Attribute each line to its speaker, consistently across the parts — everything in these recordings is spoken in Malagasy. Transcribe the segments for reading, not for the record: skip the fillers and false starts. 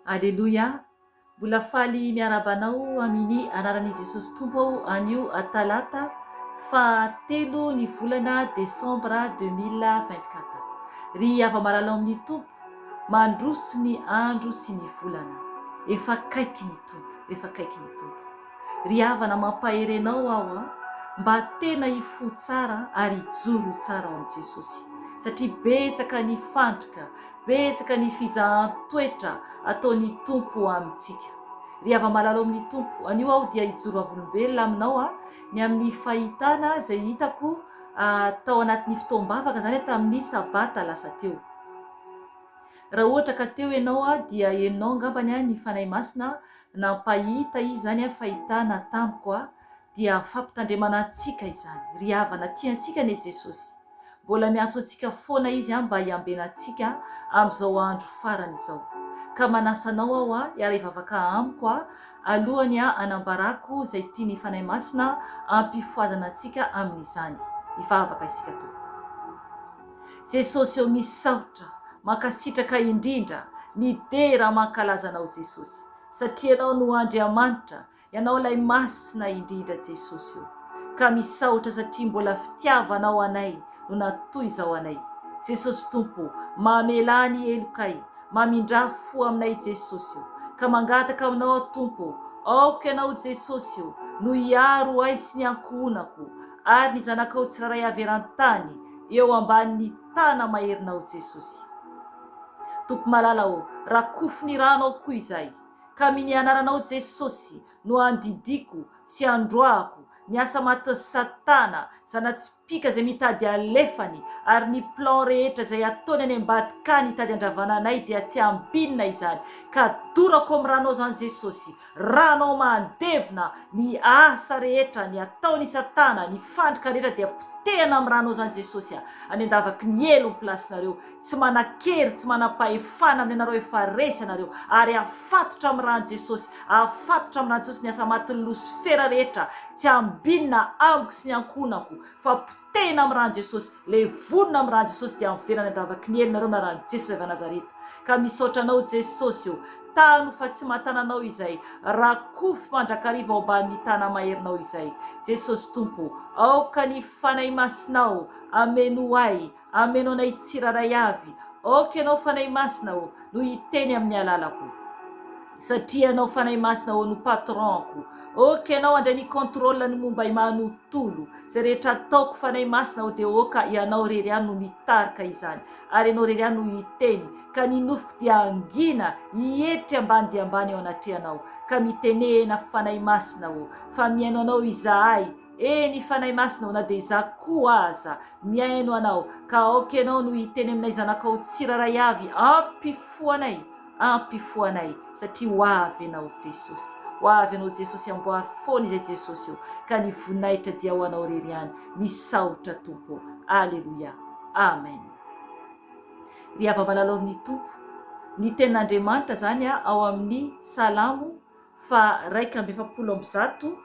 Speaker 1: Aleloia! Mbola faly miarahaba anao amini anaran' i Jesosy Tompo aho anio talata faha telo ny volana desambra 2024. Ry hava-malala ao amin'ny Tompo, mandroso ny andro sy ny volana. Efa akaiky ny Tompo, efa akaiky ny Tompo. Ry havana mampahery anao aho an, mba tena hifoha tsara ary hijoro tsara ao amin'i Jesosy. Satria betsaka ny fandrika, Betsaka ny fizahan-toetra ataon'ny Tompo amintsika. Ry hava-malala ao amin'ny Tompo, anio aho dia hijoro vavolombelona aminao ny amin'ny fahitana izay hitako tao anatin'ny fotoam-bavaka izany tamin'ny Sabata lasa teo. Raha ohatra ka teo ianao dia henonao angambany ny Fanahy Masina nampahita Izy izany fahitana tamiko dia fampitandremana antsika izany. Ry havana, tiantsika anie Jesosy. Mbola miantso antsika foana Izy mba hiambena antsika amin'izao andro farany izao. Ka manasa anao aho hiara-hivavaka amiko alohan'ny hanambarako izay tian'ny Fanahy Masina hampifohazana antsika amin'izany. Hivavaka isika Tompoko. Jesosy ô misaotra, mankasitraka indrindra, midera mankalaza Anao Jesosy, satria Ianao no Andriamanitra, Ianao ilay Masina indrindra Jesosy o! Ka misaotra satria mbola fitiavanao anay no natoy izao anay. Jesosy Tompo o! Mamelà ny helokay, mamindrà fo aminay Jesosy o! Ka mangataka aminao aho Tompo o! Aoka Ianao Jesosy o! No hiaro ahy sy ny ankohonako ary ny zanakao tsirairay avy eran-tany eo ambanin'ny tana maherinao Jesosy. Tompo malala o! Rakofy ny ranao koa izahay. Ka mini anaranao Jesosy no andidiko sy androahako ny asa matin'i satana zanatsipìka izay mitady alefany ary ny plan rehetra izay ataony any ambadika any hitady andravana anay dia tsy ambinina izany ka dorako am ranao zany Jesosy ranao mandevona ny asa rehetra ny ataon i satana ny fandrika rehetra dia potehana am ranao zany Jesosy a any andavaky ny helo ny place nareo Tsy manan-kery, tsy manam-pahefana amin'ny anareo efa resy ianareo, ary afatotra amin'ny ràn'i Jesosy, afatotra amin'ny ràn'i Jesosy ny asa matin'i Losifera rehetra, tsy ambinina amiko sy ny ankohonako, fa potehina amin'ny ràn'i Jesosy, levonina amin'ny ràn'i Jesosy dia miverina any an-davaky ny helo nareo amin'ny anaran'i Jesosy avy Nazareta. Ka misaotra anao Jesosy ô, tano fa tsy mahatana anao izay, rakofy mandrakariva ao ambanin'ny tana-maherinao izay. Jesosy Tompo ô, aoka ny Fanahy Masinao ameno ahy, Ameno anay tsirairay avy. Aoka Ianao Fanahy Masina ô no hiteny amin'ny alalako. Satria Ianao Fanahy Masina ô no patron-ko. Aoka Ianao handray ny contrôle ny momba ahy manontolo. Izay rehetra ataoko Fanahy Masina ô dia aoka Ianao irery ihany no mitarika izany. Ary Ianao irery ihany no hiteny. Ka ny nofoko dia hangina, hietry ambany dia ambany eo anatrehanao. Ka mitenena Fanahy Masina ô fa mihaino Anao izahay. Eny Fanahy Masina ô na dia izaho koa aza mihaino Anao ka aoka Ianao no hiteny aminay zanakao tsirairay avy ampifoha anay ampifoha anay satria ho avy Ianao Jesosy ho avy Ianao Jesosy amboary foana izay Jesosy ô ka ny voninahitra dia ho Anao irery ihany misaotra Tompo ô Aleloia Amen Ry hava-malala ao amin'ny Tompo ny tenin'Andriamanitra izany ao amin'ny Salamo faha 141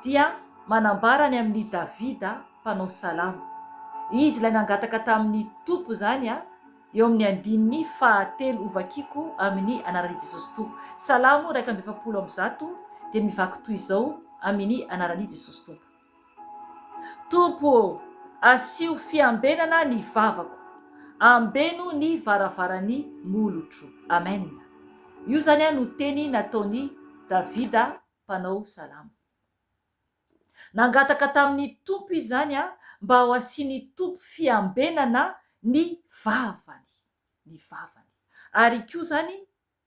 Speaker 1: dia manambara ny amin'i Davida mpanao salamo. Izy ilay nangataka tamin'ny Tompo izany eo amin'ny andininy fahatelo hovakiko amin'ny anaran'i Jesosy Tompo. Salamo 141 dia mivaky toy izao amin'ny anaran'i Jesosy Tompo. Tompo ô, asio fiambenana ny vavako, ambeno ny varavaran'ny molotro. Amen. Io izany no teny nataon'i Davida mpanao salamo. Nangataka tamin'ny Tompo izy izany mba ho asian'ny Tompo fiambenana ny vavany. Ny vavany. Ary koa izany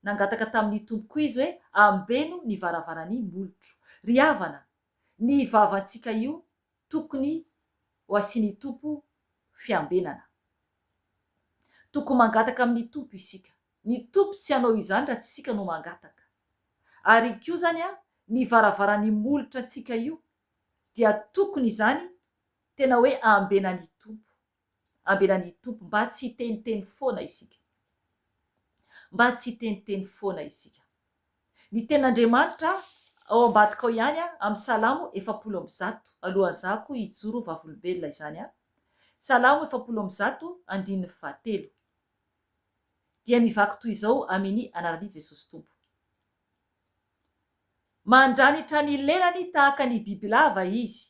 Speaker 1: nangataka tamin'ny Tompo koa izy hoe ambeno ny varavaran'ny molotro. Ry havana, Ny vavantsika io tokony ho asian'ny Tompo fiambenana. Tokony mangataka amin'ny Tompo isika. Ny Tompo tsy hanao izany raha tsy isika no mangataka. Ary koa izany ny varavaran'ny molotra antsika io dia tokony izany tena hoe ambenan'ny Tompo. Ambenan'ny Tompo mba tsy hiteniteny foana isika. Mba tsy hiteniteny foana isika. Ny tenin'Andriamanitra ao ambadika ao ihany amin'ny Salamo 140, alohan'izako hijoro vavolombelona izany an. Salamo 140 andininy fahatelo. Dia mivaky toy izao amini anaran'i Jesosy Tompo. Mandranitra ny lelany tahaka ny bibilava izy,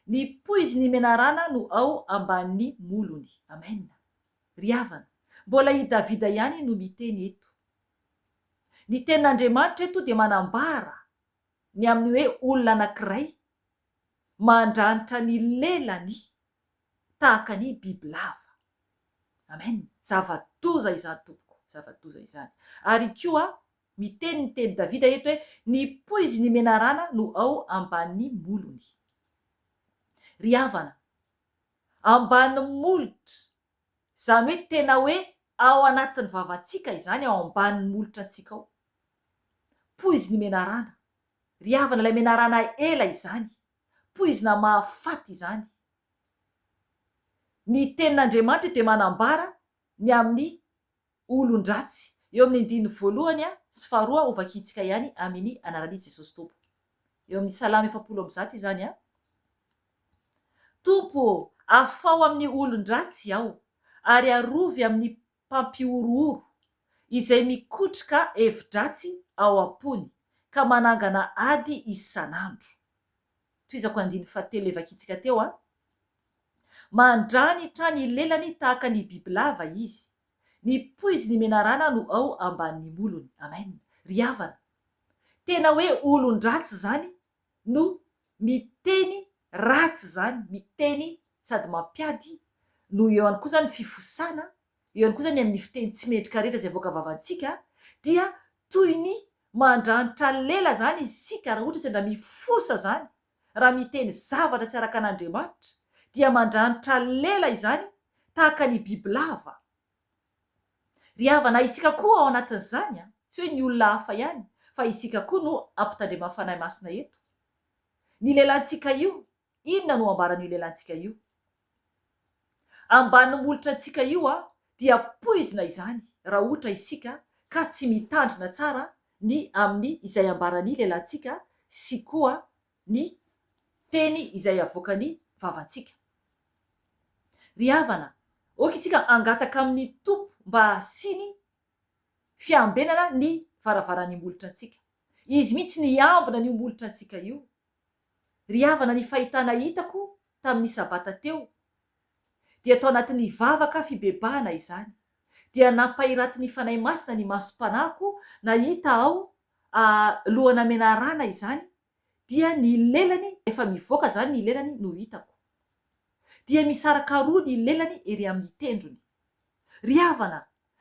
Speaker 1: ny poizin'ny menarana no ao ambanin'ny molony. Amen. Ry havana, mbola i Davida ihany no miteny eto. Ny tenin'Andriamanitra eto dia manambara ny amin'ny hoe olona anankiray mandranitra ny lelany tahaka ny bibilava. Amen. Zava-doza izany tompoko, zava-doza izany. Ary koa miteny ny teny Davida eto hoe ny poizin'ny menarana no ao ambanin'ny molony. Ry havana, ambany molotra, izany hoe tena hoe ao anatin'ny vavantsika izany, ao ambanin'ny molotra antsika ao. Poizin'ny menarana. Ry havana, ilay menarana ela izany. Poizina mahafaty izany. Ny tenin'Andriamanitra dia manambara ny amin'ny olon-dratsy. Eo amin'ny andininy voalohany sy faharoa hovakintsika ihany amin'ny anaran'i Jesosy Tompo. Eo amin'ny Salamo 140 izany. Tompo ô, afaho amin'ny olon-dratsy aho, ary arovy amin'ny mpampihorohoro, izay mikotrika hevi-dratsy ao am-pony, ka manangana ady isan'andro. Tohizako andininy fahatelo ilay vakintsika teo an. Mandranitra ny lelany tahaka ny bibilava izy. Ny poizin'ny menarana no ao ambanin'ny molony. Amen. Ry havana, tena hoe olon-dratsy izany no miteny ratsy izany, miteny sady mampiady, no eo ihany koa izany fifosana, eo ihany koa izany amin'ny fiteny tsy mendrika rehetra izay avoaka vavantsika, dia toy ny mandranitra lela izany isika raha ohatra sendra mifosa izany, raha miteny zavatra tsy araka an'Andriamanitra, dia mandranitra lela izany tahaka ny bibilava. Ry havana, isika koa ao anatin'izany an! Tsy hoe ny olona hafa ihany, fa isika koa no ampitandreman'ny Fanahy Masina eto. Ny lelantsika io, inona no ambaran'io lelantsika io? Ambanin'ny molotra antsika io an, dia poizina izany raha ohatra isika ka tsy mitandrina tsara ny amin'ny izay ambaran'ny lelantsika sy koa ny teny izay avoakan'ny vavantsika. Ry havana, aoka isika hangataka amin'ny Tompo mba hasiany fiambenana ny varavaran'ny molotra antsika. Izy mihitsy no hiambina an'io molotra antsika io. Ry havana, ny fahitana hitako tamin'ny Sabata teo, dia tao anatin'ny vavaka fibebahana izany, dia nampahiratin'ny Fanahy Masina ny masom-panahiko nahita aho lohana menarana izany dia ny lelany efa mivoaka zany ny lelany no hitako. Dia misaraka roa ny lelany ery amin'ny tendrony. Ry havana,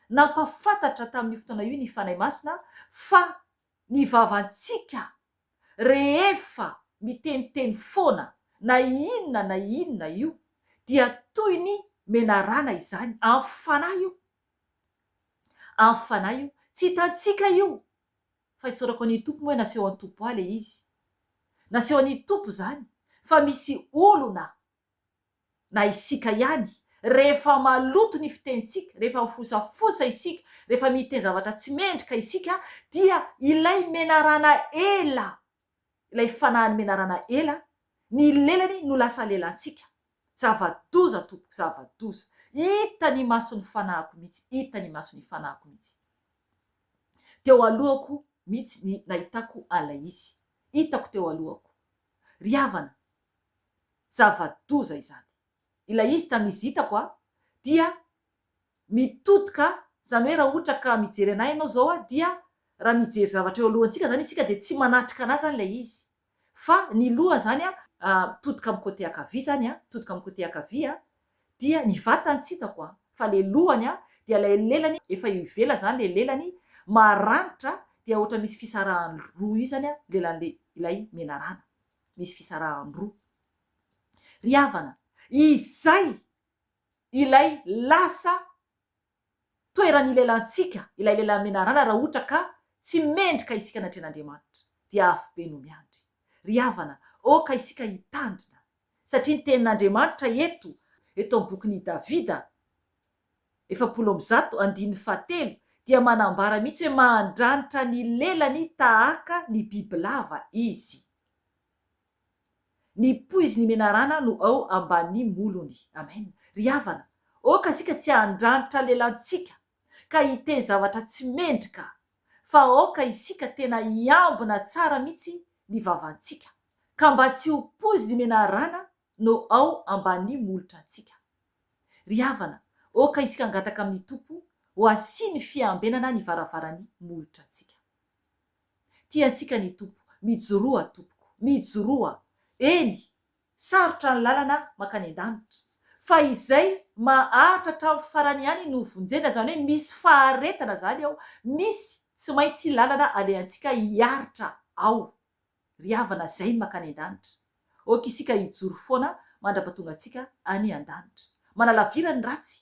Speaker 1: nampafantatra tamin'io fotoana io ny Fanahy Masina fa ny vavantsika rehefa miteniteny foana na inona na inona io dia toy ny menarana izany, amin'ny fanahy io, amin'ny fanahy io, tsy hitantsika io Fa isaorako an'i Tompo moa hoe naseho an'i Tompo ahy le izy. Naseho an'i Tompo zany fa misy olona na isika ihany rehefa maloto ny fitenintsika, rehefa mifosafosa isika, rehefa miteny zavatra tsy mendrika isika dia ilay menarana ela, ilay fanahin'ny menarana ela, ny lelany no lasa lelantsika. Zava-doza tompoko, zava-doza. Hita ny mason'ny fanahiko mihitsy, hita ny mason'ny fanahiko mihitsy. Teo alohako mihitsy ny nahitako an'ilay izy. Hitako teo alohako. Ry havana, zava-doza izany. Ilay izy tamin'izy hitako a, dia mitodika, izany hoe raha ohatra ka mijery an'ahy ianao izao a, dia raha mijery zavatra eo alohantsika izany isika dia tsy manatrika an'ahy izany ilay izy. Fa ny lohany izany a, mitodika amin'ny côté ankavia izany a, mitodika amin'ny côté ankavia a, dia ny vatany tsy hitako an, fa le lohany an, dia ilay lelany efa eo ivelany zany le lelany maranitra dia ohatra misy fisarahany roa io zany an, lelan'le ilay menarana, misy fisarahany roa. Ry havana, izay ilay lasa toeran'ny lelantsika, ilay lelan'ny menarana raha ohatra ka tsy mendrika isika anatrehan'Andriamanitra, dia afobe no miandry. Ry havana, aoka isika hitandrina, satria ny tenin'Andriamanitra eto, eto amin'ny bokin'i Davida, 140, andininy fahatelo, dia manambara mihitsy hoe mandranitra ny lelany tahaka ny bibilava izy. Ny poizin'ny menarana no ao ambanin'ny molony. Amen. Ry havana, aoka isika tsy handranitra lelantsika. ka hiteny zavatra tsy mendrika fa aoka isika tena hiambina tsara mihitsy ny vavantsika ka mba tsy ho poiziny menarana no ao ambanin'ny molotrantsika. Ry havana, aoka isika hangataka amin'ny Tompo ho asiany fiambenana ny varavaran'ny molotrantsika. Tiantsika ny Tompo, mijoroa tompoko, mijoroa, eny, sarotra ny lalana mankany an-danitra, fa izay maharitra hatramin'ny farany ihany no vonjena, izany hoe misy faharetana izany ao, misy tsy maintsy lalana alehantsika hiaritra ao. Ry havana zay ny makany an-danitra. Ok isika hijoro foana mandrapatonga antsika any an-danitra. Manalavira ny ratsy.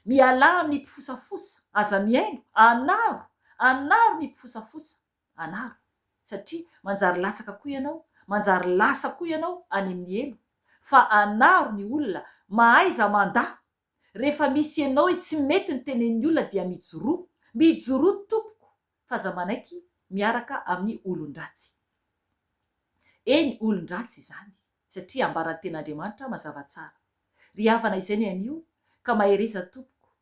Speaker 1: Mialà amin'ny mpifosafosa. Aza mihaino. Anaro! Anaro ny mpifosafosa. Anaro. Satria manjary latsaka koa ianao, manjary lasa koa ianao any amin'ny helo. Fa anaro ny olona. Mahaiza mandà. Rehefa misy ianao hoe tsy mety ny tenenin'ny olona dia mijoroa. Mijoroa tompoko. fa aza manaiky miaraka amin'ny olon-dratsy. Eny, olon-dratsy izany, satria ambaran'ny Tenin'Andriamanitra mazava tsara. Ry havana izay ny anio, ka mahereza tompoko,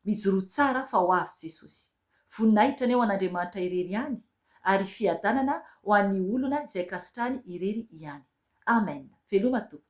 Speaker 1: mijoroa tsara fa ho avy Jesosy. Voninahitra anie ho an'Andriamanitra irery ihany, ary fiadanana ho an'ny olona izay ankasitrahany irery ihany. Amen. Veloma tompoko.